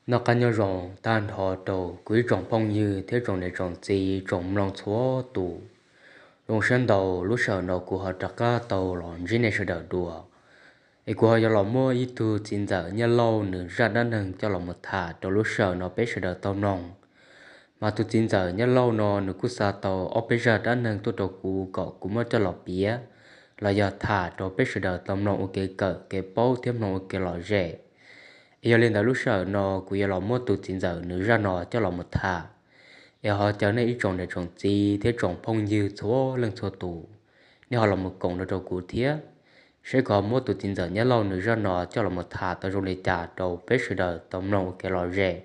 Noj qab nyob zoo tag nrho rau kuv ib tsoom phooj ywg thiab tsoom niam tsoom txiv tsoom mloog txhua tus. Zoo siab ntau, lub sij hawm no kuv ho rov qab tau los ntsib nej sawv daws dua. Es kuv ho yuav los muab ib tug txiv ntxawm Nyab Lauj nws zaj dab neeg coj los mus tham rau lub sij hawm no peb sawv daws tau mloog. Mas tus txiv ntxawm Nyab Lauj no nws kuj xa tau ob peb zaj dab neeg tuaj rau kuv kom kuv muab coj los piav los yog tham rau peb sawv daws tau mloog ua kev kawm kev paub thiab mloog ua kev lom zem. Es yog li ntawd lub sij hawm no kuv yuav los muab tus txiv ntxawm nws zaj no coj los mus tham. Es ho caw nej ib tsoom niam tsoom txiv thiab tsoom phooj ywg txhua leej txhua tus, nej ho los mus koom nrog rau kuv thiab, seb kuv ho muab tus txiv ntxawm Nyab Lauj nws zaj no coj los mus tham tau zoo li cas rau peb sawv daws tau mloog ua kev lom zem.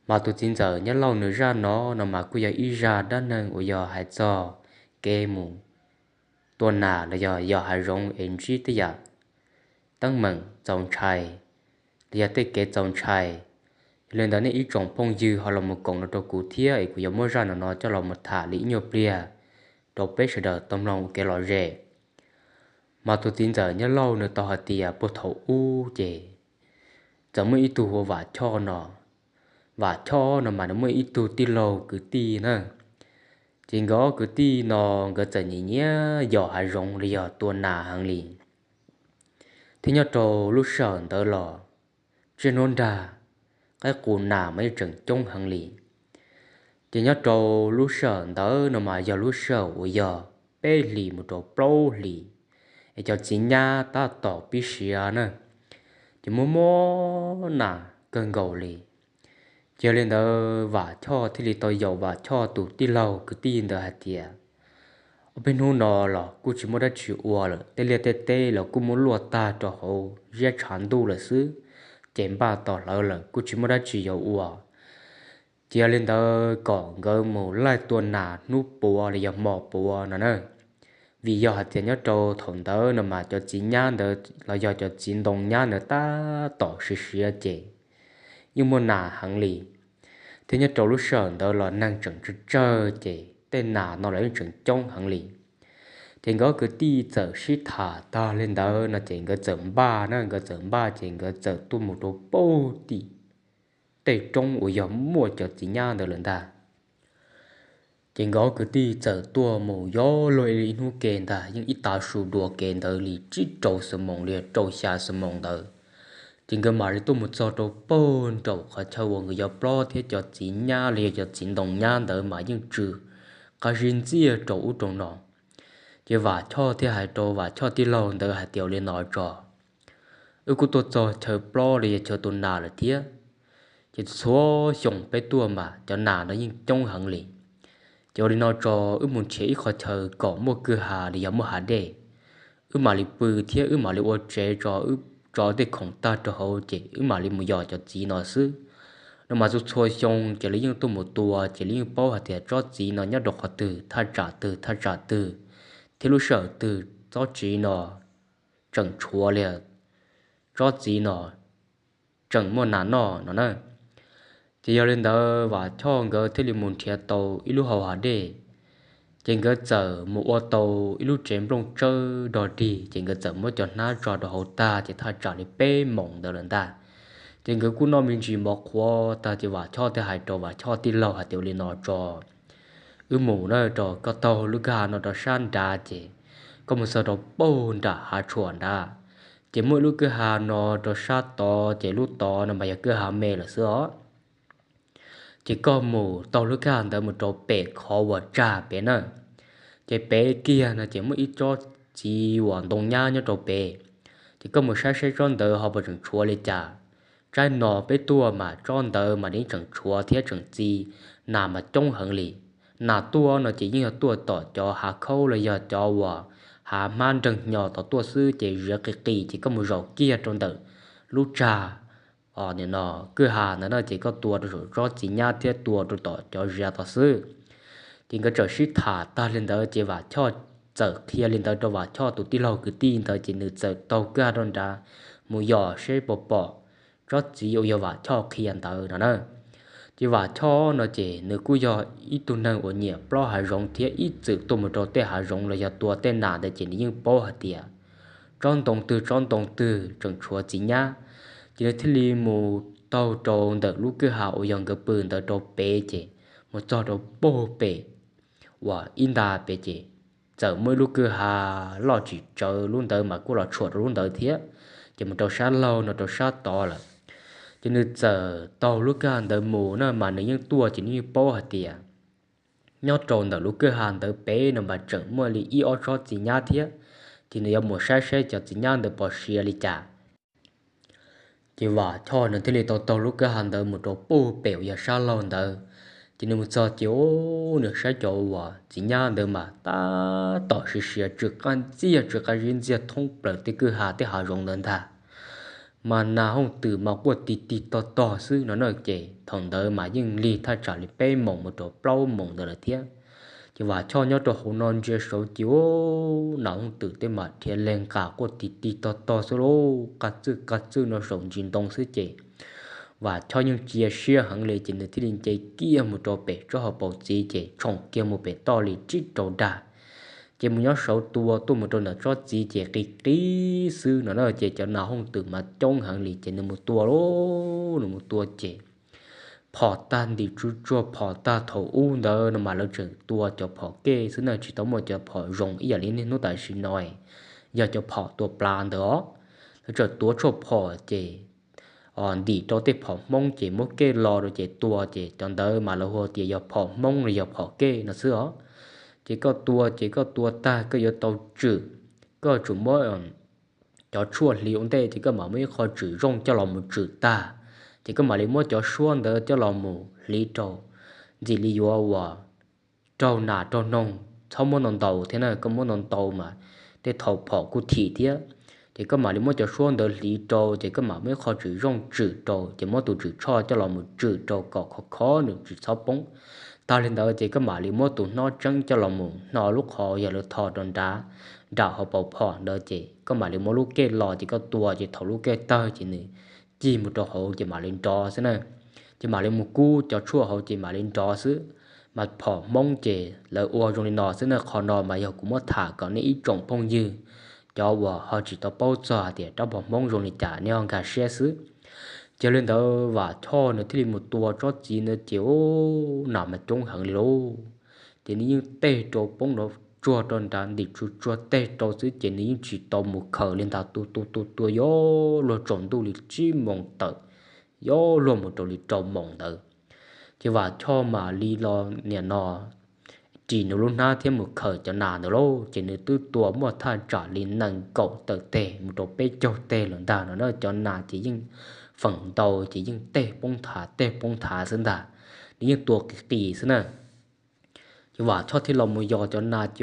Mas tus txiv ntxawm Nyab Lauj nws zaj no no mas kuj yog ib zaj dab neeg uas yog hais txog kev mus tua nas los yog yos hav zoov es ntsib tej yam teeb meem txaus ntshai los yog tej kev txaus ntshai. Yog li ntawd nej ib tsoom phooj ywg ho los mus koom nrog rau kuv thiab es kuv yuav muab zaj no no coj los mus tham li ib nyuag pliag rau peb sawv daws tau mloog ua kev lom zem. Mas tus txiv ntxawm Nyab Lauj nws tau hais tias puag thaum ub ces txawm muaj ib tug hu ua Vam Choj no. Vam Choj no mas nws muaj ib tug tij laug kwv tij na. Ces nkawd ob kwv tij no nkawd txawm nyiam nyiam yos hav zoov los yog tua nas heev li. Thiab nyob rau lub sij hawm ntawd los tsiaj nruab nrag, qaib qus nas mas yeej tseem coob heev li. Ces nyob rau lub sij hawm ntawd no mas yog lub sij hawm uas yog peb hlis mus rau plaub hlis, es cov txiv nyab tab tom pib siav na, ces muaj muaj nas kawg nkaus li. Ces yog li ntawd Vam Choj thiaj li tau yaum Vam Choj tus tij laug kwv tij ntawd hais tias, ob peb hnub no los kuj tsis muaj dab tsi ua lawm, tej liaj tej teb los kuj muab luaj tag rau hauv ziab tshav ntuj lawm xwb, ces npaj tos hlawv lawm kuj tsis muaj dab tsi yuav ua. Ces yog li ntawd kom nkawd mus laij tua nas hnub puav los yog hmo puav no na. Vim yog hais tias nyob rau thaum ntawd no mas cov txiv nyab ntawd los yog cov txiv ntoo nyab ntawd tab tom siav siav ces yeej muaj nas heev li. Thiab nyob rau lub sij hawm ntawd los neeg tseem tsawg tsawg ces tej nas no los yeej tseem coob heev li. Ces nkawd ob kwv tij txawm sib tham tag li ntawd no ces nkawd txawm npaj na, nkawd txawm npaj ces nkawd txawm tuaj mus rau puag tim tej roob uas yog muaj cov txiv nyab ntawd lawm ntag. Ces nkawd ob kwv tij txawm tuaj mus yos luag ib hnub ke ntag, yeej ib tav su dua kev ntawd li tsib rau xuab moos li rau xya xuab moos ntawd. Ces nkawd mam li tuaj mus txog rau puag nraum qhov chaw uas nkawd yuav plob thiab cov txiv nyab los yog cov txiv ntoo nyab ntawd mas yeej tsw qab zib ntxiaj rau ub rau no. Ces Vam Choj thiaj hais rau Vam Choj tij laug ntawd hais tias, ua li no tso, wb kuj tuaj txog chaw plob los yog chaw tua nas lawm thiab, ces txhua xyoo peb tuaj mas cov nas no yeej coob heev li. Ces ua li no tso, wb mus nrhiav ib qhov chaw kom muaj kwj ha los yog muaj hav dej, wb mam li pw thiab wb mam li ua tsev tso, wb tso tej khoom tag rau hauv ces wb mam li mus yos cov txiv no xwb. No mas txhua txhua xyoo ces lawv yeej tuaj mus tua ces lawv yeej paub hais tias tsob txiv no nyob rau qhov twg, thaj tsam twg thaj tsam twg, thiab lub sij hawm twg tsob txiv no tseem tshuav li, tsob txiv no tseem muaj nas noj no na. Ces yog li ntawd Vam Choj nkawd thiaj li mus nrhiav tau ib lub hau hav dej. Ces nkawd txawm mus ua tau ib lub tsev nplooj tsawb dog dig, ces nkawd txawm muab cov hnab tso rau hauv tag ces thaj tsam li peb moos ntawd lawm ntag. Ces nkawd kuj noj me ntsis mov qhuav tag ces Vam Choj thiaj hais rau Vam Choj tij laug hais tias, ua li no tso, wb mus na, rau koj taug lub kwj ha no rau sab nrad ces koj mus txog rau puag nram hav tshuam nrad, ces muaj ib lub kwj ha no rau sab tod, ces lub tod no mas yog kwj ha me lawm xwb os. Ces koj mus taug lub kwj ha ntawd mus rau pem qhov uas tsag pem na, ces pem kiag no ces muaj ib tsob txiv uas ntoo nyab nyob rau pem. Ces koj mus saib saib tsob ntawd ho puas tseem tshuav li cas. Tsaib no peb tuaj mas tsob ntawd mas nws tseem tshuav thiab tseem txi, nas mas coob heev li. Nas tuaj no ces yeej yog tuaj tom cov hav khaub los yog cov uas hav hmab nreeg hnyo tod tuaj xwb, ces ziav qis qis ces koj mus zaum kiag rau ntawm lub tsag, o, nim no kwj ha ntawd na, ces koj tua rau saum tsob txiv nyab thiab tua rau tom cov ziav tod xwb. Ces nkawd txawm sib tham tag li ntawd ces Vam Choj txawm qhia li ntawd rau Vam Choj tus tij laug kwv tij ntawd ces nws txawm taug kwj ha rau nrad mus yos seb puas pom tsob txiv uas yog Vam Choj qhia ntawd no na. Ces Vam Choj no ces nws kuj yog ib tug neeg uas nyiam plob hav zoov thiab ib txwm tuaj mus rau tej hav zoov los yog tua tej nas ntawd ces nws yeej paub hais tias tsob ntoo twg tsob ntoo twg tseem tshuav txiv nyab. Ces nws thiaj li mus taug rau ntawm lub kwj ha uas yog nkawd pw ntawd rau pem ces mus txog rau puag pem uas ib nta pem ces txawm muaj ib lub kwj ha loj tsis tsawg, lub ntawd mas kuj los tshuam rau lub ntawd thiab, ces mus rau sab laug no rau sab tod lawm. Ces nws txawm taug lub kwj ha ntawd mus na mas nws yeej tuaj ces nws yeej paub hais tias nyob rau ntawm lub kwj ha ntawd pem no mas tseem muaj li ib ob tsob txiv nyab thiab, ces nws yuav mus saib saib cov txiv nyab ntawd puas siav li cas. Ces Vam Choj nws thiaj li tau taug lub kwj ha ntawd mus rau puag pem uas yog sab laug ntawd. Ces nws mus txog ces nws saib cov uas txiv nyab ntawd mas tab tom siav siav tsw qab ntxiag tsw qab zib ntxiag thoob plaws tej kwj ha tej hav zoov ntawd ntag. Mas nas hooj twm mas quaj tig tig tog tog xwb no na. Ces thaum ntawd mas yeej lig thaj tsam li peb moos mus rau plaub moos ntawd lawm thiab. Ces Vam Choj nyob rau hauv no ntsia saud ces nas hooj twm tej mas dhia leg nqa quaj tig tig tog tog xwb lauj, qaj txwj qaj txwj no saum ntsis ntoo xwb ces Vam Choj yeej cia siab heev li ces nws thiaj li nce kiag mus rau pem tsob hauv paus txiv ces tshoom kiag mus pem toj li tsib rau dag. Ces mus nyob saud tua tuaj mus rau ntawm tsob txiv ces qis qis xwb no na. Ces cov nas hooj twm mas coob heev li ces nws mus tua lauj, nws mus tua ces phom tag ntim tsuj tsuag phom tag. Thaum ub ntawd no mas lawv tseem tua cov phom kej xwb na, tsis tau muaj cov phom zoo ib yam li niaj hnub tam sim no yog cov phom tua plav ntawd os. Lawv tseem tuav tshuaj phom ces ntim rau tej phom Hmoob ces muab kej lo rau ces tua ces cov ntawd mas lawv hu tias yog phom Hmoob los yog phom kej no xwb os. Ces koj tua ces koj tua tag koj yuav tau tswm, koj tsum muab cov tshuaj hliv ua ntej ces koj mam muab ib qho tswm zoo coj los mus tswm tag, ces koj mam li muab cov suab ntawd coj los mus hliv rau ntxim li yuav uas raug nas raug noog, txhob muab ntau ntau thiab na, koj muab ntau ntau mas tej thaum phom kuj thim thiab. Ces koj mam li muab cov suab ntawd hliv rau ces koj mam muab ib qho tswm zoo tswm rau ces muab tus tswm tshoj coj los mus tswm rau kom khov khov nws tsis txhob poob. Tag li ntawd ces koj mam li muab tus hnob tseeb coj los mus hno lub qhov yog lawv tho rau nrad, nram hauv paus phom ntawd ces koj mam li muab lub kej lo ces koj tua ces thaum lub kej tawg ces nws cig mus rau hauv ces mam li nrov xwb na. Ces mam li mus kub cov tshuaj hauv ces mam li nrov xwb. Mas phom Hmoob ces lawv ua zoo li no xwb na. Qhov no mas yog kuv muab tham kom nej ib tsoom phooj ywg cov uas ho tsis tau paub txog hais tias rab phom Hmoob zoo li cas nej ho nkag siab xwb. Ces li ntawd Vam Choj nws thiaj li mus tua tsob txiv ntawd ces ub, nas mas coob heev li lauj. Ces nws yeej teg rau poob nrov tsuag rau nrad ntim tsuj tsuag teg rau xwb ces nws yeej tsis tau mus khaws li ntag, tua tua tua tua yuav luag tsaus ntuj li tsib moos tawm, yuav luag mus rau li rau moos ntawd. Ces Vam Choj mam li los niam no ris nws lub hnab thiab mus khaws cov nas ntawd lauj. Ces nws twb tua muaj thaj tsam li nees nkaum tawm teg mus rau peb caug teg lawm ntag no na. Cov nas ces yeej feem ntau ces yeej teg poob thav teg poob thav xwb ntag, nws yeej tua qis qis xwb na. Ces Vam Choj thiaj los mus yos cov nas ces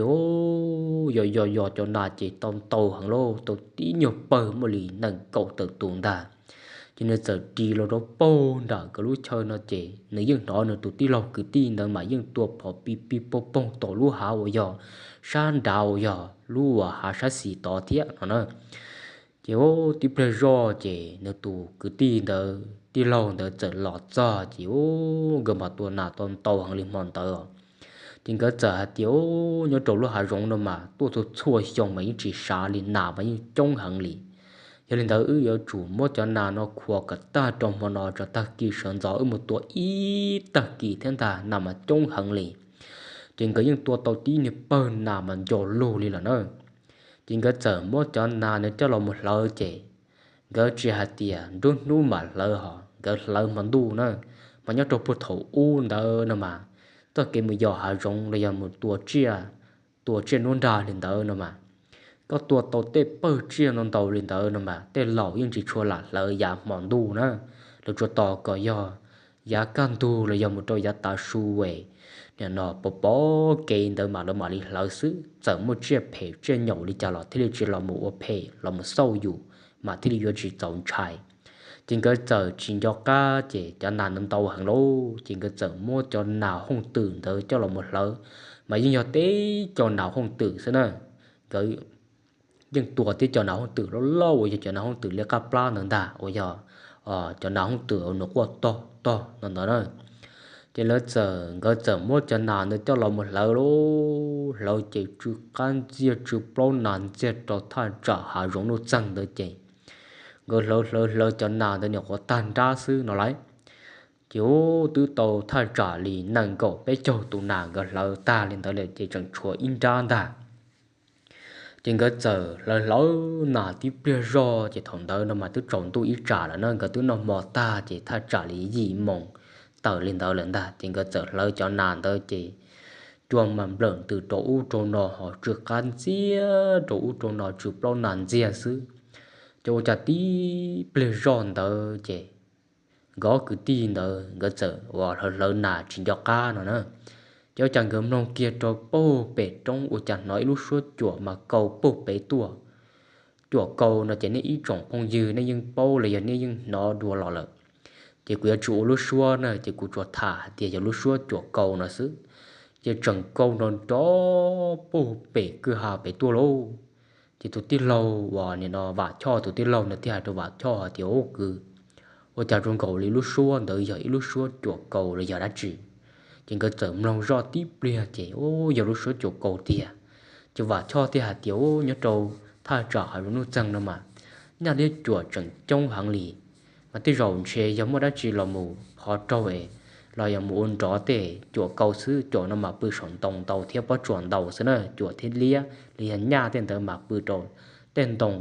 yos yos yos cov nas ces tau ntau heev lauj, tau tib nyuag pawg muaj li nees nkaum tawm tus ntag. Ces nws txawm ris los rau puag nram nkawd lub chaw no ces nws yeej hnov nws tus tij laug kwv tij ntawd mas yeej tua phom pig pig poog poog tom lub hav uas yog sab nrad uas yog lub uas hav sab xis tod thiab no na. Ces tib pliag zoj ces nws tus kwv tij ntawd tij laug ntawd txawm los txog ces nkawd mas tua nas tau ntau heev li hmo ntawd os. Ces nkawd txawm hais tias, Ub, nyob rau lub hav zoov no mas tuaj txhua txhua xyoo mas yeej tsis sav li, nas mas yeej coob heev li. Yog li ntawd wb yuav tsum muab cov nas no khuas kom tag rau hmo no, tsam tag kis sawv ntxov wb mus tua ib tag kis thiab ntag, nas mas coob heev li. Ces nkawd yeej tua tau tib niag pawg nas mas nco lug li lawm na. Ces nkawd txawm muab cov nas no coj los mus hlawv ces nkawd tsis hais tias nruab hnub mam hlawv hos, nkawd hlawv hmo ntuj na. Mas nyob rau puag thaum ub ntawd no mas txoj kev mus yos hav zoov los yog mus tua tsiaj, tua tsiaj nruab nrag li ntawd no mas, koj tua tau tej pawg tsiaj no ntau li ntawd no mas tej laus yeej tsis tshua lam hlawv yav hmo ntuj na. Lawv tsuas tos kom yog yav kaj ntug los yog mus rau yav tav su es, nim no pov pov kev ntawd mas lawv mam li hlawv xwb. Txawm muaj tsiaj phem tsiaj nyaum li cas los thiaj li tsis los mus ua phem los mus xauj yus, mas thiaj li yuav tsis txaus ntshai. Ces nkawd txawm tsis nco qab ces cov nas ntau ntau heev lauj, ces nkawd txawm muab cov nas hooj twm ntawd coj los mus hlawv, mas yeej yog teb cov nas hooj twm xwb na. Nkawd yeej tua tib cov nas hooj twm loj loj uas yog cov nas hooj twm liab qab plab ntawd ntag, uas yog cov nas hooj twm uas nws quaj tog tog no ntawd na. Ces lawv txawm, nkawd txawm muab cov nas ntawd coj los mus hlawv lauj, hlawv ces tsw qab ntxiag tsw plaub nas ntxiag rau thaj tsam hav zoov nuj txeeg ntawd ces nkawd hlawv hlawv hlawv cov nas ntawd nyuam qhuav tag nrab xwb no lauj. Ces ub twb tau thaj tsam li nees nkaum peb caug tus nas nkawd hlawv tag li ntawd lawm ces tseem tshuav ib nrab ntag. Ces nkawd txawm hlawv hlawv nas tib pliag zoj ces thaum ntawd no mas twb tsaus ntuj ib tsam lawm na, nkawd twb noj hmo tag ces thaj tsam li yim moos tawm li ntawd lawm ntag. Ces nkawd txawm hlawv cov nas ntawd ces cua mas nplawm ntws rau ub rau no ho tsw qab ntxiag rau ub rau no tsw plaub nas ntxiag xwb. Ces ua cas tib pliag zoj ntawd ces nkawd ob kwv tij ntawd nkawd txawm uas hlawv hlawv nas tsis nco qab no na. Ces ua cas nkawd mloog kiag rau puag pem roob ua cas hnov ib lub suab cuam mas kaus puag pem tuaj. Cuam kaus no ces nej ib tsoom phooj ywg nej yeej paub los yog nej yeej hnov dua los lawm. Ces kuv yuav tsis ua lub suab na, ces kuv tsuas tham hais tias yog lub suab cuam kaus no xwb. Ces tseem kaus nrov nrov puag pem kwj ha pem tuaj lauj. Ces tus tij laug uas nim no Vam Choj tus tij laug ntawd thiaj hais rau Vam Choj hais tias, Ub kwv, ua cas zoo nkaus li lub suab ntawd yog ib lub suab cuam kaus los yog dab tsi? Ces nkawd txawm mloog zoj tib pliag ces, Ub, yog lub suab cuam kaus tiag. Ces Vam Choj thiaj hais tias, Ub, nyob rau thaj tsam hav zoov nuj txeeg no mas nyaj liab cuam tseem coob heev li, mas tej zaum ntshe yog muaj dab tsi los mus phov raug es los yog mus ua nrov tej cuam kaus xwb. Cuam no mas pw saum ntoo ntau thiab pob tsuas ntau xwb na, cuam thiab liab los yog nyaj tej ntawd mas pw rau tej ntoo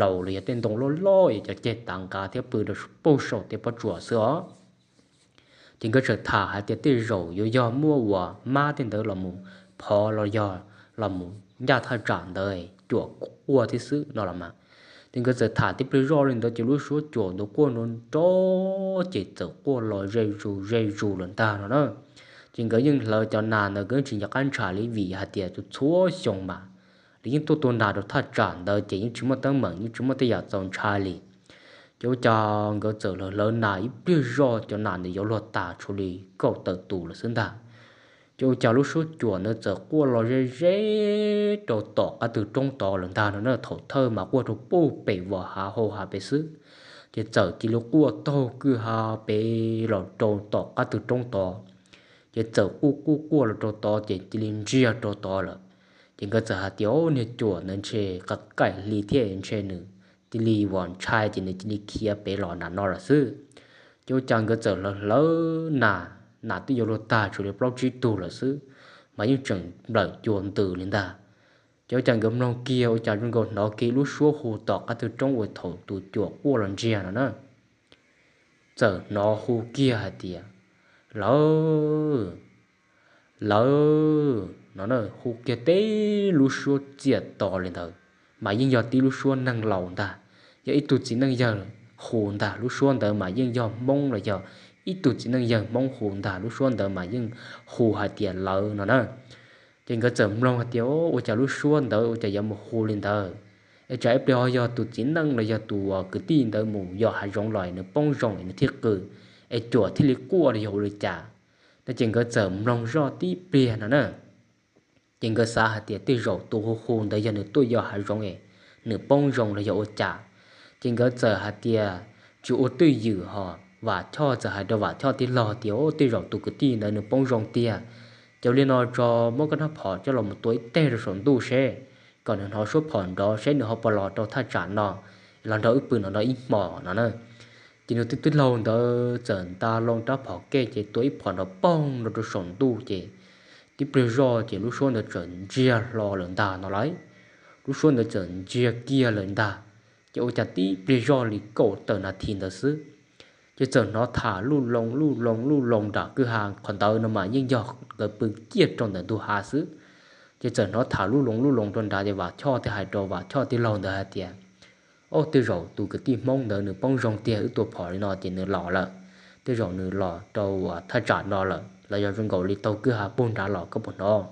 laus los yog tej ntoo loj loj es cov ceg tav nqa thiab pw rau puag saum tej pob tsuas xwb os. Ces nkawd txawm tham hais tias tej zaum yuav yog muaj uas mab tej ntawd los mus phov los yog los mus ncaj thaj tsam ntawd cuam quaj thiab xwb no los mas. Ces nkawd txawm tham tib pliag zoj li ntawd ces lub suab cuam ntawd quaj nrov nrov ces txawm quaj los ze zus ze zus lawm ntag no na. Ces nkawd yeej hlawv cov nas ntawd nkawd yeej tsis nco qab ntshai li vim hais tias txhua txhua xyoo mas lawv yeej tuaj tua nas rau thaj tsam ntawd ces yeej tsis muaj teeb meem yeej tsis muaj tej yam txaus ntshai li. Ces ua cas nkawd txawm hlawv hlawv nas ib pliag zoj cov nas ntawd yuav luag tas tshuav li kaum tawm tus lawm xwb ntag. Ces ua cas lub suab cuam ntawd txawm quaj los ze ze rau tom qab twg roob tod lawm ntag no na. Thaum thawj mas quaj rau puag pem vos hav hau hav pem xwb, ces txawm cia li quaj taug kwj ha pem los rau tom qab twg roob tod. Ces txawm quj quj quaj los rau tod ces cia li ntsiag rau tod lawm. Ces nkawd txawm hais tias, Ub, niag cuam ntawd ntshe qaim hli thiab ntshe nws cia li vos ntshai ces nws cia li khiav pem los nram no lawm xwb. Ces ua cas nkawd txawm hlawv hlawv nas, nas twb yuav luag tag tshuav li plaub tsib tug lawm xwb, mas yeej tseem nplawm cua ntws li ntag. Ces ua cas nkawd mloog kiag ua cas zoo nkaus hnov kiag lub suab hu tom qab twg roob uas thaum tus cuam quaj los ntsiag no na. Txawm hnov hu kiag hais tias, Lawv, lawv, no na. Hu kiag teb lub suab txiaj to li ntawd, mas yeej yog tib lub suab neeg laus ntag, yog ib tug txiv neej yawg hu ntag. Lub suab ntawd mas yeej yog Hmoob los yog ib tug txiv neej yawg Hmoob hu ntag. Lub suab ntawd mas yeej hu hais tias, Lawv, no na. Ces nkawd txawm mloog hais tias, Ua cas lub suab ntawd ua cas yuav mus hu li ntawd? Es tsam ib pliag ho yog tus txiv neej los yog tus kwv tij ntawd mus yos hav zoov los nws poob zoo es nws thiaj qw, es cuam thiaj li quaj los yog ua li cas? No ces nkawd txawm mloog zoj tib pliag no na. Ces nkawd xav hais tias tej zaum tus hu hu ntawd yog nws tuaj yos hav zoov es nws poob zoo los yog ua cas. Ces nkawd txawm hais tias tsis ua twj ywm ho, Vam Choj txawm hais rau Vam Choj tij laug tias, Ub, tej zaum tus kwv tij ntawd nws poob zoo tiag. Ces ua li no tso, muab koj rab phom coj los mus tua ib teg rau saum ntuj seb, kom nws hnov suab phom nrov seb nws ho puas los rau thaj tsam no, los nrog wb pw no no ib hmos no na. Ces nws tus tij laug ntawd txawm nta loo rab phom kej ces tua ib phom nrov poog no rau saum ntuj ces tib pliag zoj ces lub suab ntawd txawm ntsiag hlo lawm ntag no lauj. Lub suab ntawd txawm ntsiag kiag lawm ntag. Ces ua cas tib pliag zoj li kaum tawm nas this ntawd xwb, ces txawm hnov tham luj loo luj loo luj loo nram kwj ha. Qhov ntawd no mas yeej yog nkawd pw ciaj rau ntawm ntug hav xwb. Ces txawm hnov tham luj loo luj loo rau nrad ces Vam Choj thiaj hais rau Vam Choj tij laug ntawd hais tias, Ub, tej zaum tus kwv tij Hmoob ntawd nws poob zoo tiag, wb tua phom li no ces nws los lawm. Tej zaum nws los rau uas thaj tsam no lawm los yog zoo nkaus li taug kwj ha puag nrad los, koj puas hnov?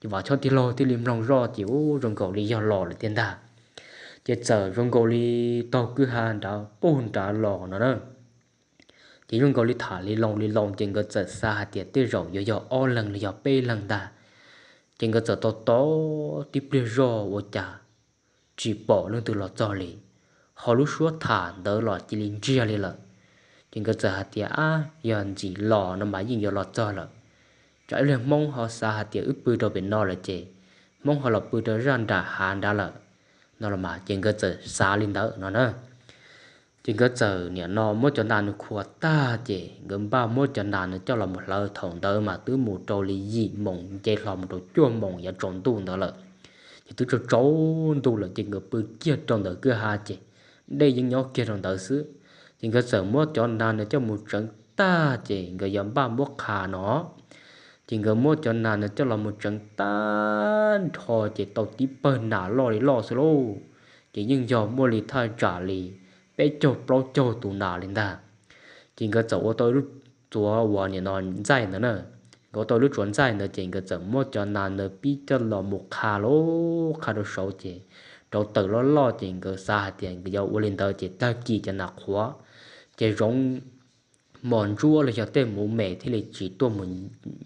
Ces Vam Choj tij laug thiaj li mloog zoj ces ub, zoo nkaus li yog los lawm tiag ntag. Ces txawm zoo nkaus li taug kwj ha nrad puag nrad los no na. Ces zoo nkaus li tham li loo li loo ces nkawd txawm xav hais tias tej zaum yuav yog ob leeg los yog peb leeg ntag. Ces nkawd txawm tos tos tib pliag zoj ua cas tsis pom leej twg los txog li, ho lub suab tham ntawd los cia li ntsiag li lawm. Ces nkawd txawm hais tias, Ab, yog ntxim los no mas yeej yuav los txog lawm. Tsam ib pliag Hmoob ho xav hais tias wb pw rau pem no lawm ces Hmoob ho los pw rau zaj nram hav nrad lawm no los mas, ces nkawd txawm xav li ntawd no na. Ces nkawd txawm niam no muab cov nas nws khuas tag ces nkawd npaj muab cov nas nws coj los mus hlawv. Thaum ntawd mas twb mus rau li yim moos nce hlo mus rau cuaj moos yav tsaus ntuj ntawd lawm. Ces twb tsaus tsaus ntuj lawm ces nkawd pw kiag rau ntawm kwj ha ces dej yeej nyob kiag rau ntawd xwb. Ces nkawd txawm muab cov nas nws coj mus tseev tag ces nkawd yuav npaj muab qha no. Ces nkawd muab cov nas nws coj los mus tseev tag nrho ces tau tib pawg nas loj li loj xwb lauj. Ces yeej yog muaj li thaj tsam li peb caug plaub caug tus nas li ntag. Ces nkawd txawm ua tau lub txuas uas nim no ntxaij ntawd na. Nkawd ua tau lub txuas ntxaij ntawd ces nkawd txawm muab cov nas ntawd pib coj los mus qha lauj, qha rau saud ces rauv taws loj loj ces nkawd xav hais tias nkawd yuav ua li ntawd ces tag kis cov nas qhuav ces zoov mos ntsuab los yog tej mus me thiaj li tsis tuaj mus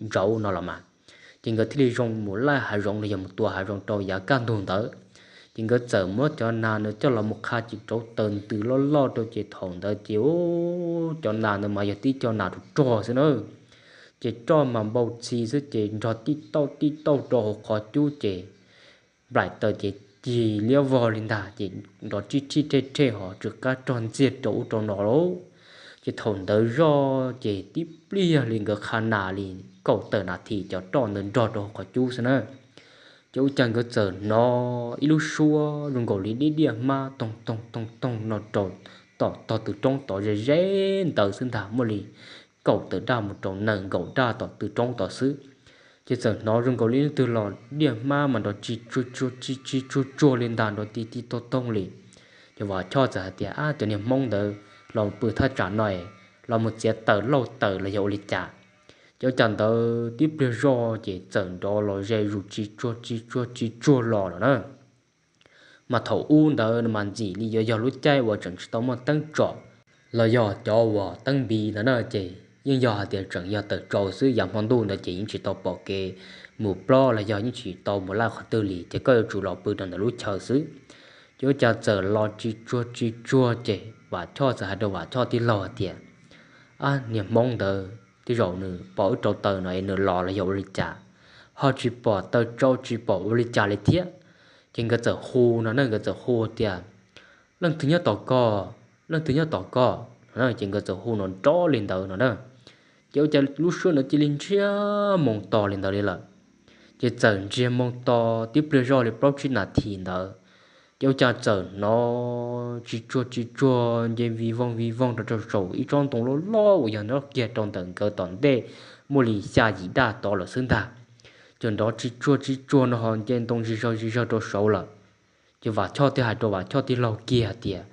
ntsauv no los mas. Ces nkawd thiaj li zoo mus laij hav zoov los yog mus tua hav zoov rau yav kaj ntug ntawd. Ces nkawd txawm muab cov nas nws coj los mus qha ces rauv taws ntws loj loj rau ces thaum ntawd ces cov nas ntawd mas yog tib co nas rog rog xwb na. Ces roj mas npau txhi xwb ces nrog tib tauj tib tauj rau hauv qhov cub ces nplaim taws ces cig liab vog li ntag ces nrov rij rij rhej rhej ho tsw qab rog ntxiag rau ub rau no lauj. Ces thaum ntawd zoj ces tib pliag li nkawd qha nas li kaum tawm nas this cov roj ntawd nrog rau hauv qhov cub xwb na. Ces ua cas nkawd txawm hnov ib lub suab zoo nkaus li diaj diaj hmab toog toog toog toog no rau tom tog tw roob tod ze ze ntawd xwb ntag, muaj li kaum tawm daj mus rau nees nkaum daj tom tw roob tod xwb. Ces txawm hnov zoo nkaus li leej twg los diaj hmab mas nrov tsis tsuag tsuag tsis tsis tsuag tsuag li ntag, nrov ti ti toog toog li. Ces Vam Choj txawm hais tias, Ab, cov niag Hmoob ntawd los pw thaj tsam no los mus txiav taws lauj taws los yog ua li cas? Ces ua cas ntawd tib pliag zoj ces txawm nrov los ze zus tsis tsuag tsis tsuag tsis tsuag los lawm na. Mas thaum ub ntawd no mas ntxim li yuav yog lub caij uas tseem tsis tau muaj teeb tsom los yog cov uas teeb npis ntawd na, ces yeej yog hais tias tseem yog tawm tsaus xwb, yav hmo ntuj ntawd ces yeej tsis tau pom kev mus plob los yog yeej tsis tau mus laij qhov twg li, ces koj yuav tsum los pw rau ntawm lub chaw xwb. Ces ua cas txawm los tsis tsuag tsis tsuag ces Vam Choj txawm hais rau Vam Choj tij laug hais tias, Ab, niag Hmoob ntawd tej zaum nws pom wb rauv taws no es nws los los yog ua li cas, ho tsis pom taws tsau tsis pom ua li cas li thiab. Ces nkawd txawm hu no na, nkawd txawm hu tias, Leej twg nyob tom koj? Leej twg nyob tom koj? Ces nkawd txawm hu no nrov li ntawd no na. Ces ua cas lub suab ntawd cia li ntsiag moo to li ntawd li lawm. Ces txawm ntsiag moo to tib pliag zoj li plaub tsib nas this ntawd, ces ua cas txawm hnov tsis tsuag tsis tsuag nce vij voog vij voog rau rau saum ib tsob ntoo loj loj uas yog nyob kiag rau ntawm nkawd tom ntej muaj li xya yim daj tod lawm xwb ntag. Ces nrov tsis tsuag tsis tsuag no ho nce ntoo zig zog zig zog rau saud lawm. Ces Vam Choj thiaj hais rau Vam Choj tij laug kiag hais tias,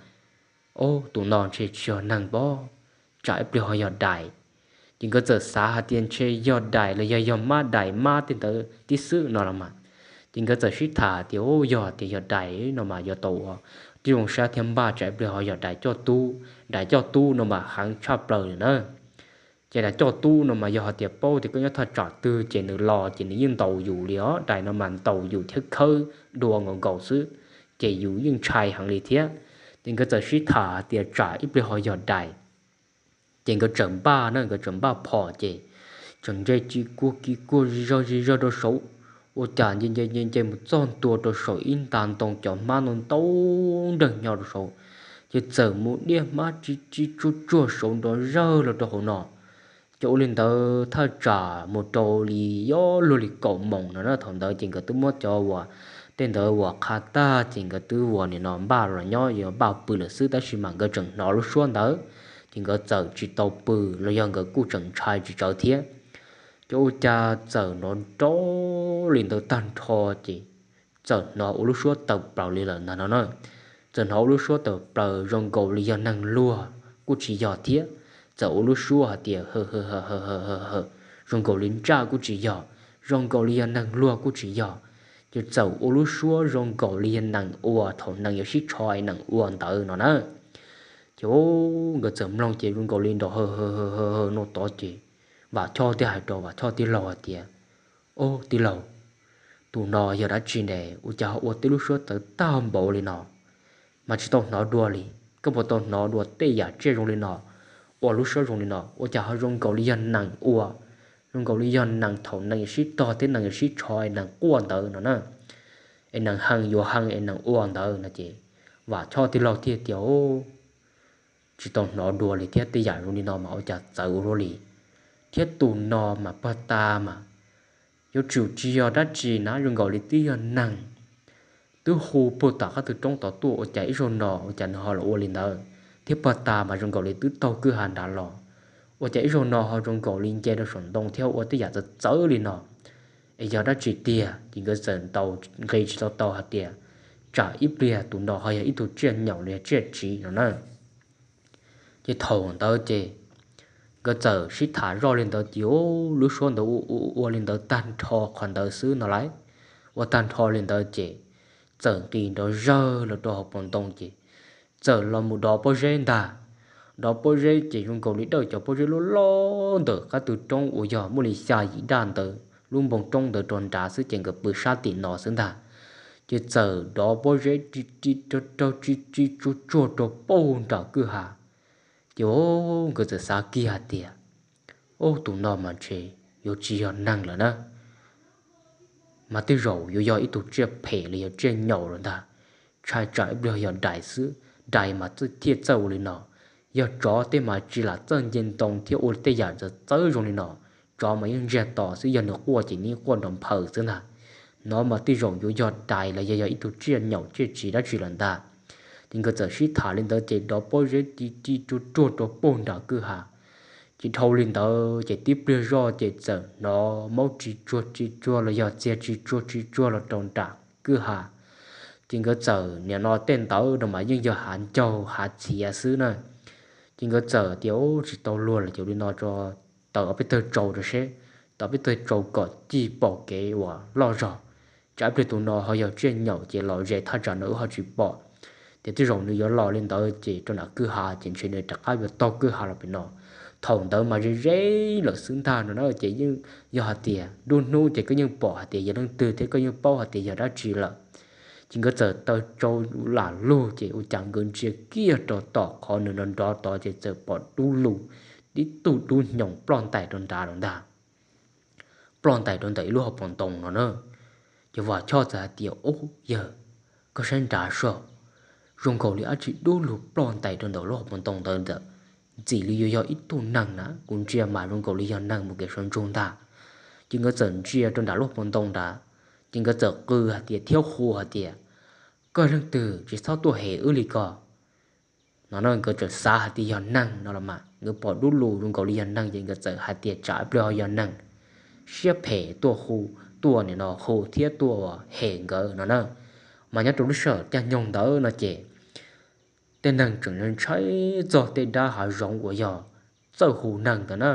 Ob, tus no ntshe tsis yog neeg pob, tsam ib pliag ho yog dais. Ces nkawd txawm xav hais tias ntshe yog dais los yog yog mab dais mab tej ntawd tib xwb no los mas. Ces nkawd txawm sib tham hais tias, Ub, yog tias yog dais no mas yuav tau ua tib zoo saib thiab npaj, tsam ib pliag ho yog dais coj tub. Dais coj tub no mas heev tshaj plaws li na. Ces dais coj tub no mas yog hais tias paub tias koj nyob thaj tsam twg ces nws los ces nws yeej ntaus yus li os. Dais no mas ntaus yus thiab khawb dua nkaus nkaus xwb, ces yus yeej ntshai heev li thiab. Ces nkawd txawm sib tham hais tias tsam ib pliag ho yog dais. Ces nkawd txawm npaj na, nkawd txawm npaj phom ces txawm nce ci kuag ci kuag zig zog zig zog rau saud. Ua cas nce nce nce nce mus txog ntua rau saum ib nta ntoo cov hmab ntau ntau nreeg nyo rau saud, ces txawm mus diaj hmab tsis tsis tsuag tsuag saud nrov zawg los rau hauv no. Ces ua li ntawd thaj tsam mus rau li yuav luag li kaum moos no na, thaum ntawd ces nkawd twb muab cov uas tej ntawd uas qha tag ces nkawd twb uas nim no npaj los nyob yuav npaj pw lawm xwb, tab sis mas nkawd tseem hnov lub suab ntawd, ces nkawd txawm tsis tau pw los yog nkawd kuj tseem ntshai tsis tsawv thiab. Ces ua cas txawm nrov nrov li ntawd tag nrho ces txawm hnov ua lub suab tawm plaws li lawm ntag no na. Txawm hnov ua lub suab tawm plaws zoo nkaus li yog neeg luag kuj tsis yog thiab, txawm ua lub suab hais tias hawm hawm hawm hawm hawm hawm, zoo nkaus li ntsaj kuj tsis yog, zoo nkaus li yog neeg luag kuj tsis yog, ces txawm ua lub suab zoo nkaus li yog nees ua thaum nees yuav sib tsho es nees ua ntawd no na. Ces nkawd txawm mloog ces zoo nkaus li nrov hawm hawm hawm hawm no tod ces Vam Choj thiaj hais rau Vam Choj tij laug hais tias, Ob, tij laug, tus no yog dab tsi ne? Ua cas ho ua tej lub suab tawv tag npaum li no mas tsis tau hnov dua li? Koj puas tau hnov dua tej yam tsiaj zoo li no, ua lub suab zoo li no? Ua cas ho zoo nkaus li yog nees ua, zoo nkaus li yog nees thaum nees yuav sib tog thiab nees yuav sib tsho es nees quaj ntawd no na, es nees hee yuav hee es nees ua ntawd no ces Vam Choj tij laug thiaj tias, tsis tau hnov dua li thiab, tej yam zoo li no mas ua cas txawv ua luaj li. Thiab tus no mas pog tas mas yuav tsum tsis yog dab tsi na, zoo nkaus li twb yog neeg twb hu puag tom qab tw roob tod tuaj, ua cas ib zaug no ua cas nws ho los ua li ntawd, thiab pog tas mas zoo nkaus li twb taug kwj ha nrad los, ua cas ib zaug no ho zoo nkaus li nce rau saum ntoo thiab ua tej yam txawv txawv li no. Es yog dab tsi tiag? Ces nkawd txawm ntaus nqi tsis tau tau hais tias tsam ib pliag tus no ho yog ib tug tsiaj nyaum los yog tsiaj tsiv no na. Ces thaum ntawd ces nkawd txawm sib tham zoj li ntawd ces lub suab ntawd ua ua li ntawd tag nrho qhov ntawd xwb no lauj. Ua tag nrho li ntawd ces txawm nqis nrov zawg los rau hauv paus ntoo ces txawm los mus dov pob zeb ntag. Dov pob zeb ces zoo nkaus li dawj cov pob zeb loj loj ntawm qab tw roob uas yog muaj li xya yim daj ntawd lub npoo roob ntawd rau nrad xwb ces nkawd pw sab tim no xwb ntag. Ces txawm dov pob zeb ri ri raug raug ri ri tsuag tsuag rau puag nram kwj ha. Ces nkawd txawm xav kiag hais tias, Ub, tus no mas ntshe yuav tsis yog neeg lawm na, mas tej zaum yuav yog ib tug tsiaj phem los yog tsiaj nyaum lawm ntag. Ntshai tsam ib pliag yog dais xwb, dais mas thiaj txawj ua li no. Yog tsov tej mas tsis lam txawj nce ntoo thiab ua tej yam txawv txawv zoo li no. Tsov mas yeej ntsiag to xwb, yog nws quaj ces nws quaj nrov nphaws xwb ntag. No mas tej zaum yuav yog dais los yog yog ib tug tsiaj nyaum tsiaj tsiv dab tsi lawm ntag. Ces nkawd txawm sib tham li ntawd ces dov pob zeb ri ri tsuag tsuag rau puag nram kwj ha. Ces dhau li ntawd ces tib pliag zoj ces txawm hnov maub ri tsuag ri tsuag los yog txiag ri tsuag ri tsuag los rau nram kwj ha. Ces nkawd txawm, nim no tej ntawd no mas yeej yog hav ncaug hav txhiav xwb na. Ces nkawd txawm tias, Ub, tsis tau luag lawm, ces ua li no tso, taws ob peb tawg tsau rau seb, taws ob peb tawg tsau kom cig pom kev uas loj zog. Tsam ib pliag tus no ho yog tsiaj nyaum ces los ze thaj tsam no wb ho tsis pom. Ces tej zaum nws yuav los li ntawd ces rau nram kwj ha ces ntshe nws rov qab yuav taug kwj ha los pem no. Thaum ntawd mas ze ze lawm xwb ntag no na, ces yeej yog hais tias nruab hnub ces koj yeej pom hais tias yog leej twg thiab koj yeej paub hais tias yog dab tsi lawm. Ces nkawd txawm taws tsau lam lug ces ua cas nkawd ntsia kiag rau tom qhov nws nrov nrov tod ces txawm pom dub lug tib tug dub hnyoo ploj ntais rau nrad lawm ntag. Ploj ntais rau ntawm ib lub hauv paus ntoo no na. Ces Vam Choj txawm hais tias, Ub yawg, koj saib nrad soj, zoo nkaus li dab tsi dub lug ploj ntais rau ntawm lub hauv paus ntoo ntawd ntawm, ntxim li yuav yog ib tug neeg na, kuv ntsia mas zoo nkaus li yog neeg mus kev sawv ntsug ntag. Ces nkawd txawm ntsia rau nram lub hauv paus ntoo nrad, ces nkawd txawm qw hais tias thiab hu hais tias, Koj leej twg, tsis txhob tuaj hem wb li ko. No na, nkawd txawm xav hais tias yog neeg no los mas, nkawd pom dub lug zoo nkaus li yog neeg ces nkawd txawm hais tias tsam ib pliag ho yog neeg siab phem tuaj hu, tuaj nim no hu thiab tuaj hem nkawd no na. Mas nyob rau lub sij hawm caij nyoog ntawd no ces tej neeg tseem ntshai txog tej dab hav zoov uas yog txawj hu neeg ntawd na.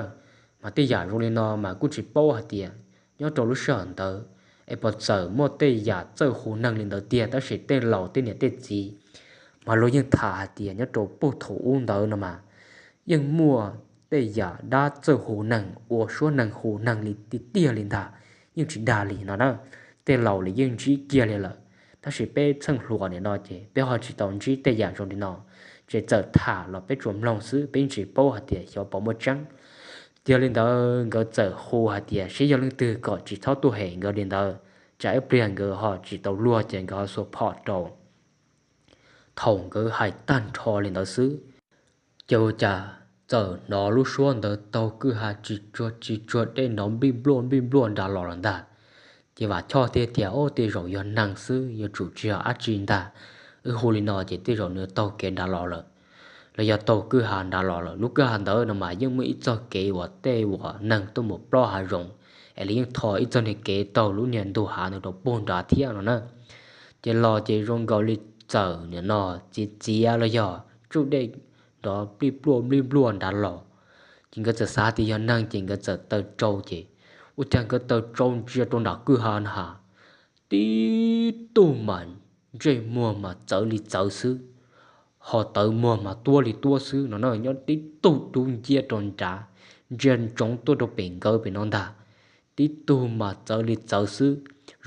Mas tej yam zoo li no mas kuj tsis paub hais tias nyob rau lub sij hawm ntawd es puas txawm muaj tej yam txawj hu neeg li ntawd tiag, tab sis tej laus tej niam tej txiv mas luag yeej tham hais tias nyob rau puag thaum ub ntawd no mas yeej muaj tej yam dab txawj hu neeg ua suab neeg hu neeg li tiag tiag li ntag, yeej tsis dag li no na. Tej laus li yeej ntsib kiag li lawm, tab sis peb txheej hluas nim no ces peb ho tsis tau ntsib tej yam zoo li no, ces txawm tham los peb tsuas mloog xwb, peb yeej tsis paub hais tias xyov puas muaj tseeb. Yog li ntawd nkawd txawm hu hais tias seb yog leej twg kom tsis txhob tuaj hem nkawd li ntawd, tsam ib pliag nkawd ho tsis tau luag ces nkawd ho xuas phom rau. Thaum nkawd hais tag nrho li ntawd xwb, ces ua cas txawm hnov lub suab ntawd taug kwj ha tsis tsuag tsis tsuag dej nrov nplij npluaj nplij npluaj nrad los lawm ntag. Ces Vam Choj thiaj tias, Ub, tej zaum yog neeg xwb, yuav tsum tsis yog dab tsi ntag. Wb hu li no ces tej zaum nws taug kev nrad los lawm, los yog taug kwj ha nrad los lawm. Lub kwj ha ntawd no mas yeej muaj ib txoj kev uas tej uas neeg tuaj mus plob hav zoov es lawv yeej tho ib txoj niag kev taug lub niag ntug hav ntawd rau puag nrad thiab no na. Ces los ces zoo nkaus li txawm nim no txiav txiav los yog tsuj dej nrov nplij npluaj nplij npluaj nrad los. Ces nkawd txawm xav tias yog neeg ces nkawd txawm taws tsau ces ua cas nkawd taws tsau ntsia rau nram kwj ha na has, tib tug mas ntsej muag mas txawv li txawv xwb, ho tawv muag mas tuab li tuab xwb no na. Nyob tib tug dub nciab rau nrad, ntsia ntsoov tuaj rau pem nkawd pem no ntag. Tib tug mas txawv li txawv xwb,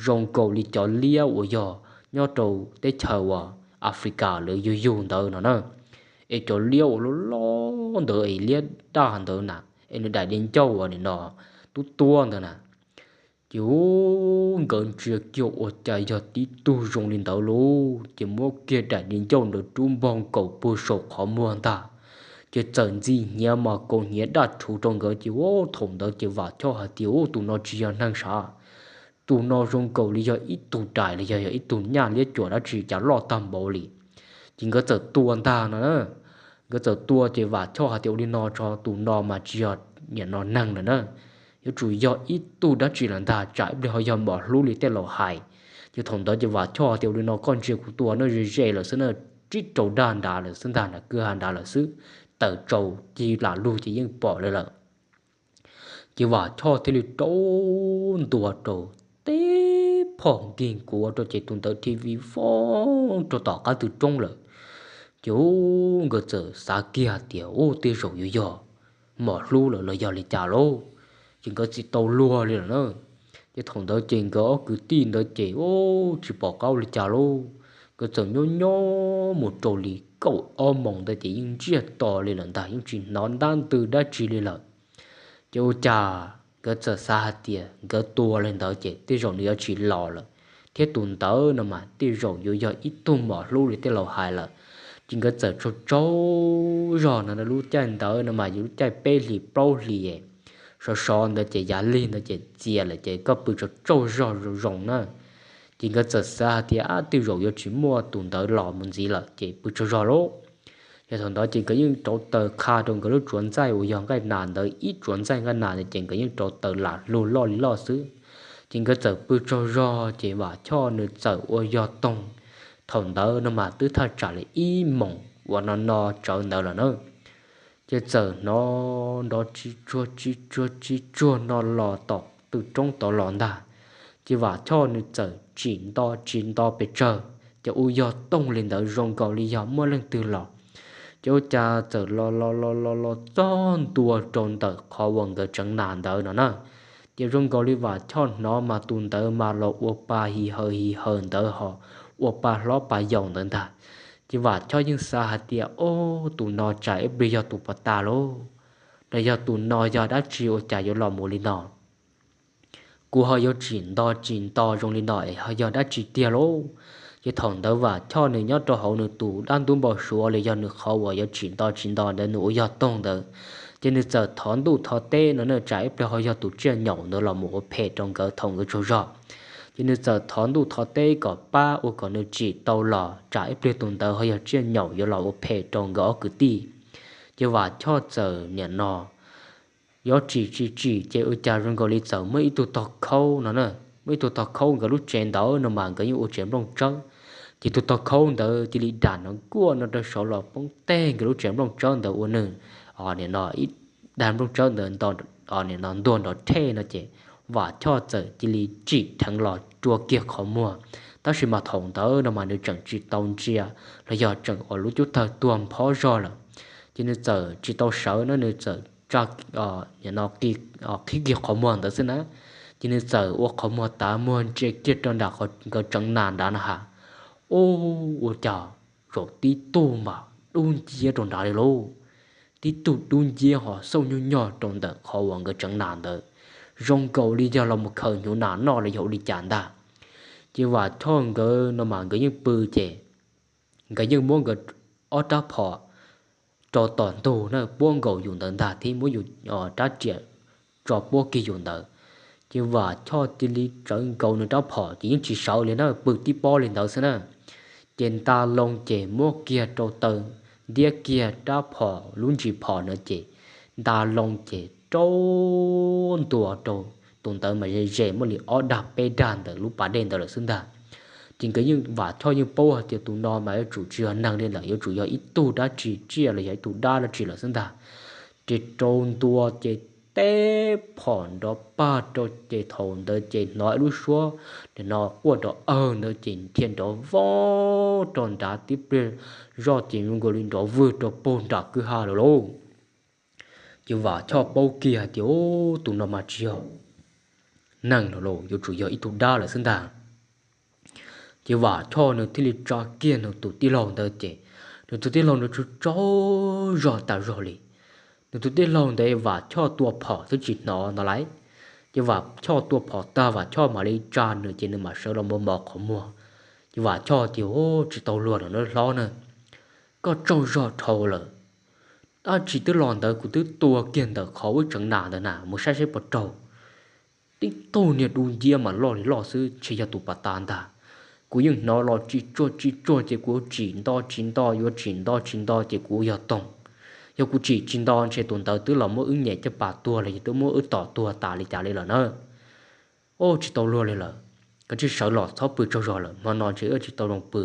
zoo nkaus li cov liab uas yog nyob rau teb chaws uas Africa lawv yug yug ntawd no na. Es cov liab uas loj loj ntawd es liab daj ntawd na, es nws daim di ncauj uas nim no tub tuab ntawd na. Ces nkawd ntsia kiag ua cas yog tib tug zoo li ntawd lauj, ces muab kiag daim di ncauj ntawd rub npog nkaus puag saum qhov muag ntag. Ces txawm ntxi hnyav mas kaus hnyav daj rhuv rau nkawd ces ua thaum ntawd ces Vam Choj hais tias, Ub, tus no tsis yog neeg sav, tus no zoo nkaus li yog ib tug dais los yog yog ib tug nyaj liab cuam dab tsi cas loj tag npaum li. Ces nkawd txawm tua ntag no na. Nkawd txawm tua ces Vam Choj hais tias, Ua li no tso, tus no mas tsis yog nim no neeg lawm na, yuav tsum yog ib tug dab tsi lawm ntag, tsam ib pliag ho yog mos hlub li tej laus hais. Ces thaum ntawd ces Vam Choj tias, Ua li no koj ntsia kuv tua no ze ze lawm xwb na, tsib rau dag nrad lawm xwb ntag, nram kwj ha nrad lawm xwb, tawm tsaus ci lam lug ces yeej pom li lawm. Ces Vam Choj thiaj li rau ntua rau teb phom nkig nkuav rau ces tus ntawd thiaj vij voog rau tom qab tw roob lawm. Ces ub, nkawd txawm xav kiag tias, Ub, tej zaum yuav yog mos hlub lawm los yog li cas lauj? Ces nkawd tsis tau luag li lawm na. Ces thaum ntawd ces nkawd ob kwv tij ntawd ces ub, tsis pom qab ua li cas lauj. Nkawd txawm nyob nyob mus rau li kaum ob moos ntawd ces yeej ntsiag to li lawm ntag, yeej tsis hnov ntab ntws dab tsi li lawm. Ces ua cas nkawd txawm xav hais tias nkawd tua li ntawd ces tej zaum nws yuav tsis los lawm, thiab tus ntawd no mas tej zaum yuav yog ib tug mos hlub li tej laus hais lawm. Ces nkawd txawm tsaug tsaug zog no, lub caij ntawd no mas yog lub caij peb hlis plaub hlis, sov sov ntawd ces yav lig ntawd ces txias lawm ces koj pw tsaug tsaug zog zoo zoo na. Ces nkawd txawm xav hais tias, Ab, tej zaum yuav tsis muaj tus ntawd los mus ntxiv lawm ces pw tsaug zog lauj. Ces thaum ntawd ces nkawd yeej rauv taws qha rau nkawd lub tsuav ntxaij uas yog nqaij nas ntawd, ib tsuav ntxaij nqaij nas ntawd ces nkawd yeej rauv taws lam lug loj li loj xwb. Ces nkawd txawm pw tsaug zog ces Vam Choj nws txawm ua yog toog. Thaum ntawd no mas twb thaj tsam li ib moos uas no no tsawv ntawd lawm na. Ces txawm hnov nrov tsis tsuag tsis tsuag tsis tsuag no los tom tw roob tod los ntag. Ces Vam Choj nws txawm tsim nto tsis nto pes tsawg, ces ua yog toog li ntawd zoo nkaus li yog muaj leej twg los. Ces ua cas txawm los los los los los txog ntua rau ntawm qhov uas nkawd tseev nas ntawd no na. Ces zoo nkaus li Vam Choj hnov mas tus ntawd mas los ua pa hi haw hi haw ntawd ho ua pa hlob pa yau ntawd ntag. Ces Vam Choj yeej xav hais tias, Ob, tus no tsam ib pliag yog tus pov tas lauj, los yog tus no yog dab tsi ua cas yuav los mus li no? Kuv ho yuav tsim nto tsis nto zoo li no es ho yog dab tsi tiag lauj? Ces thaum ntawd Vam Choj nws nyob rau hauv nws tus dab ntub npau suav los yog nws qhov uas yuav tsim nto tsis nto ntawd nws ua yog toog ntawd. Ces nws txawm thov ntuj thov teb no na, tsam ib pliag ho yog tus tsiaj nyaum ntawd los mus ua phem rau nkawd thaum nkawd tsaug zog. Ces nws txawm thov ntuj thov teb kom pab ua kom nws tsim tau los, tsam ib pliag tus ntawd ho yog tsiaj nyaum yuav los ua phem rau nkawd ob kwv tij. Ces Vam Choj txawm nim no yuav tsim tsis tsim ces ua cas zoo nkaus li txawm muaj ib tug tog khaub no na. Muaj ib tug tog khaub nkawd lub tsev ntawd no mas nkawd yeej ua tsev nplooj tsawb. Ces tus tog khaub ntawd cia li dam nov nkuaj no rau saud los poob teg nkawd lub tsev nplooj tsawb ntawd ua nws, nim no ib dag nplooj tsawb ntawd nim no ntuag nrov rhej no ces Vam Choj txawm cia li tsim dheev los rua kiag qhov muag. Tab sis mas thaum ntawd no mas nws tseem tsis tau ntsia los yog tseem ua lub cub tawg tuag nphob zog lawm. Ces nws txawm tsis tau sawv na, nws txawm tsa, nim no qhib kiag qhov muag ntawd xwb na. Ces nws txawm ua qhov muag tav muag ntsia kiag rau nram qhov nkawd tseev nas nrad na has, ub, ua cas zaum tib tug mas dub nciab rau nrad li lauj. Tib tug dub nciab ho xauj nyuj nyog rau ntawm qhov uas nkawd tseev nas ntawd, zoo nkaus li yog los mus khaws hnyuv nas noj los yog ua li cas ntag. Ces Vam Choj nkawd no mas nkawd yeej pw ces nkawd yeej muab nkawd ob rab phom rau tom ntug na puab nkaus yus ntawd ntag thiab muab yus rab riam tso puab kiag yus ntawd. Ces Vam Choj cia li tsawv nkaus nws rab phom ces yeej tsis sawv li na, pw tib pob li ntawd xwb na. Ces nta loo ces muab kiag rau taw ntiab kiag rab phom lub ntsis phom na ces nta loo ces rau ntua rau tus ntawd mas ze ze muaj li ob dag peb dag ntawm lub pas dej ntawd lawm xwb ntag. Ces nkawd yeej, Vam Choj yeej paub hais tias tus no mas yuav tsum tsis yog neeg li lawm, yuav tsum yog ib tug dab tsi tsiaj los yog ib tug dab dab tsi lawm xwb ntag. Ces rau ntua ces teb phom nrov pag rau ces thaum ntawd ces hnov ib lub suab nim no quaj nrov awg ntawd ces dhia nrov vog rau nrad tib pliag zoj ces zoo nkaus li nrov vwg rau puag nram kwj ha lawm lauj. Ces Vam Choj paub kiag hais tias, Ub, tus no mas tsis yog neeg lawm lauj, yuav tsum yog ib tug dab lawm xwb ntag. Ces Vam Choj nws thiaj li tsa kiag nws tus tij laug ntawd ces nws tus tij laug ntawd tsaug tsaug zog tas zog li. Nws tus tij laug ntawd Vam Choj tua phom twb tsis hnov no lauj. Ces Vam Choj tua phom tag Vam Choj mam li tsa nws ces nws mam sawv los mov mov qhov muag. Ces Vam Choj tias, Ub, tsis tau luag lawm na hlob na, koj tsaug zog dhau lawm. Dab tsi twb los ntawd, kuv twb tua kiag ntawm qhov ub tseev nas ntawd na, mus saib seb puas raug. Tib tug niag dub nciab mas loj li loj xwb, ntshe yog tus pas tas ntag. Kuv yeej hnov los tsis tsuag tsis tsuag ces kuv tsim nto tsis nto, yuav tsim nto tsis nto ces kuv yog toog. Yog kuv tsim tsis nto ntshe tus ntawd twb los muab wb nyem caj pas tuag los yog twb muab wb tom tuag tas li cas li lawm na. Ub, tsis tau luag li lawm, koj tsis sawv los txhob pw tsaug zog lawm, hmo no ntshe wb tsis tau zoo pw.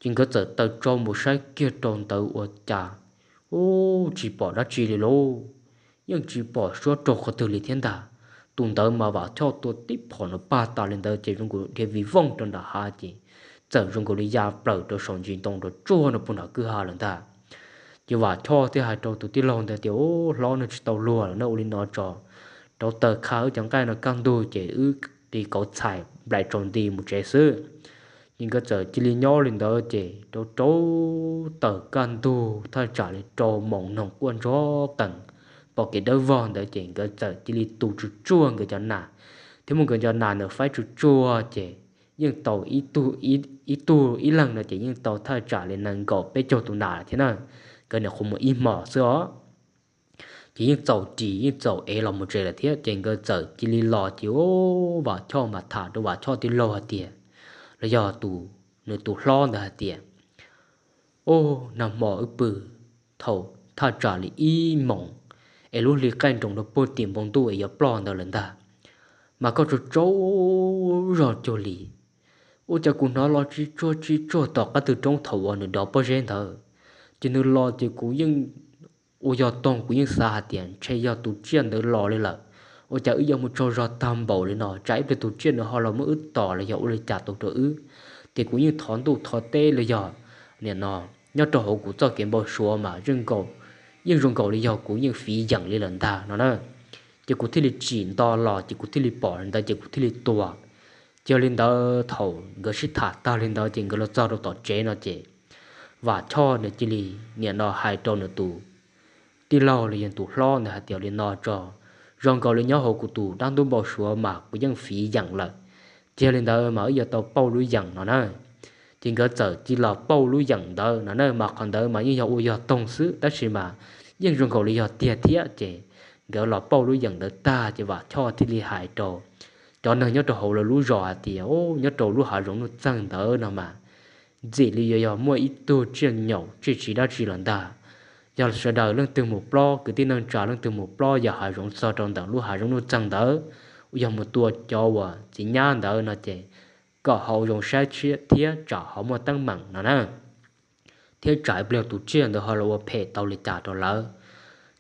Ces nkawd txawm taws tsau mus saib kiag rau ntawd ua cas, ub, tsis pom dab tsi li lauj. Yeej tsis pom suab raug qhov twg li thiab ntag. Tus ntawd mas Vam Choj tua tib phom no pag tas li ntawd ces zoo nkaus dhia vij vooj rau nram hav ces txawm zoo nkaus li ya plaws rau saum ntsis ntoo rau tsuag no puag nram kwj ha lawm ntag. Ces Vam Choj thiaj hais rau tus tij laug ntawd tias, Ub, hlob, nws tsis tau luag lawm na, ua li no tso, rauv taws kha wb cov nqaij no kaj ntug ces wb ris kauv txhais nplaim tsaus nti mus tsev xwb. Ces nkawd txawm cia li nyob li ntawd ces rauv rauv taws kaj ntug thaj tsam li rau moos noog quaj nrov qees, pom kev dawb vog ntawd ces nkawd txawm cia li tu tsuag tsuag nkawd cov nas, thiab muab nkawd cov nas ntawd faib tsuag tsuag ces yeej tau ib tug ib leeg no ces yeej tau thaj tsam li nees nkaum peb caug tus nas thiab na. Nkawd niam qhuav mus ib hmos xwb os, ces yeej txaus ris yeej txaus ev los mus tsev lawm thiab. Ces nkawd txawm cia li los ces Vam Choj mas tham rau Vam Choj tij laug hais tias, los yog tus, nws tus hlob ntawd hais tias, Ub, nag hmo wb pw, thaum thaj tsam li ib moos es lub hli qaij nroos rau puag tim npoo ntuj es yuav ploj ntawd lawm ntag, mas koj tsaug tsaug zog cuag li. Ua cas kuv hnov los tsis tsuag tsis tsuag tom qab tw roob thaum uas nws dov pob zeb ntawd, ces nws los ces kuv yeej ua yog toog, kuv yeej xav hais tias ntshe yog tus tsiaj ntawd los li lawm. Ua cas wb yuav mus tsaug zog tag npaum li no, tsam ib pliag tus tsiaj nws ho los muab wb tom los yog ua li cas tau rau wb. Ces kuv yeej thov ntuj thov teb los yog nim no nyob rau hauv kuv txoj kev npau suav mas yeej zoo nkaus li yog kuv yeej fiv yeem li lawm ntag no na. Ces kuv thiaj li tsim nto los ces kuv thiaj li pom li ntawd ces kuv thiaj li tua. Ces yog li ntawd thaum nkawd sib tham tag li ntawd ces nkawd los txog rau tom tsev no ces Vam Choj nws cia li nim no hais rau nws tus tij laug los yog tus hlob ntawd hais tias, Li no tso, zoo nkaus li nyob hauv kuv tus dab ntub npau suav mas kuv yeej fiv yeem lawm. Ces yog li ntawd mas wb yuav tau pauj lub yeem no na. Ces nkawd txawm cia los pauj lub yeem ntawd no na, mas qhov ntawd mas yeej yog ua yog toog xwb tab sis mas yeej zoo nkaus li yog tiag thiab. Ces nkawd los pauj lub yeem ntawd tag ces Vam Choj thiaj li hais rau cov neeg nyob rau hauv lawv lub zos hais tias, Ub, nyob rau lub hav zoov nuj txeeg ntawd no mas ntxim li yuav yog muaj ib tug tsiaj nyaum tsiaj tsiv dab tsi lawm ntag. Yog sawv daws leej twg mus plob, kwv tij neej tsa leej twg mus plob yog hav zoov txog rau ntawm lub hav zoov nuj txeeg ntawd, yog mus tua cov uas txiv nyab ntawd no ces kom haus zoo saib thiab tsam ho muaj teeb meem no na, thiab tsam ib pliag tus tsiaj ntawd ho los ua phem tau li cas rau lawv.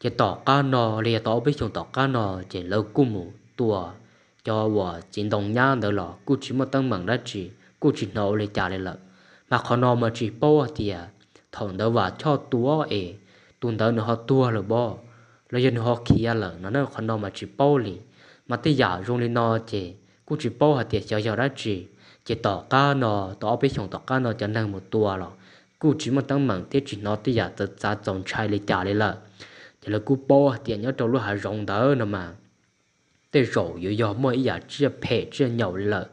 Ces tom qab no los yog tau ob peb xyoos tom qab no ces lawv kuj mus tua cov uas txiv ntoo nyab ntawd los kuj tsis muaj teeb meem dab tsi, kuj tsis hnov ua li cas li lawm. Mas qhov no mas tsis paub hais tias thaum ntawd Vam Choj tua es tus ntawd nws ho tuag lawm pob, los yog nws ho khiav lawm no na, qhov no mas tsis paub li. Mas tej yam zoo li no ces kuj tsis paub hais tias xyov yog dab tsi. Ces tom qab no, tau ob peb xyoos tom qab no cov neeg mus tua los kuj tsis muaj teeb meem thiab tsis hnov tej yam txawv txav txaus ntshai li cas li lawm. Ces lawv kuj paub hais tias nyob rau lub hav zoov ntawd no mas tej zaum yuav yog muaj ib yam tsiaj phem tsiaj nyaum li lawm.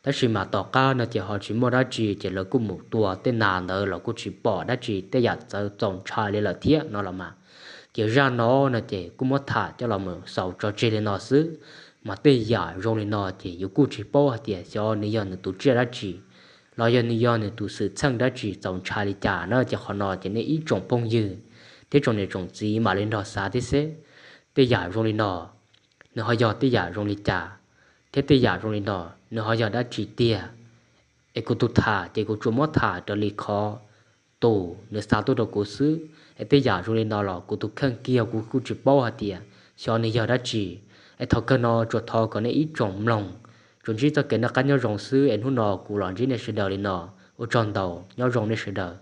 Tab sis mas tom qab no ces ho tsis muaj dab tsi ces lawv kuj mus tua tej nas ntawd los kuj tsis pom dab tsi tej yam txawv txaus ntshai li lawm thiab no los mas. Ces zaj no no ces kuj muab tham coj los mus xaus tso tseg li no xwb. Mas tej yam zoo li no ces yus kuj tsis paub hais tias xyov nws yog nws tus tsiaj dab tsi, los yog nws yog nws tus xwm txheej dab tsi txaus ntshai li cas na. Ces qhov no ces nej ib tsoom phooj ywg thiab tsoom niam tsoom txiv mam li nrog xav thiab seb tej yam zoo li no nws ho yog tej yam zoo li cas, thiab tej yam zoo li no nws ho yog dab tsi tiag. Es kuv tus tham ces kuv tsuas muab tham raws li qhov tus nws xa tuaj rau kuv xwb. Es tej yam zoo li no los kuv tus kheej kiag kuv kuj tsis paub hais tias xyov nws yog dab tsi. Es thaum kawg no tsuas thov kom nej ib tsoom mloog tsuas ntsib txoj kev noj qab nyob zoo xwb. Es hnub no kuv los ntsib nej sawv daws li no, ua tsaug ntau, nyob zoo nej sawv daws.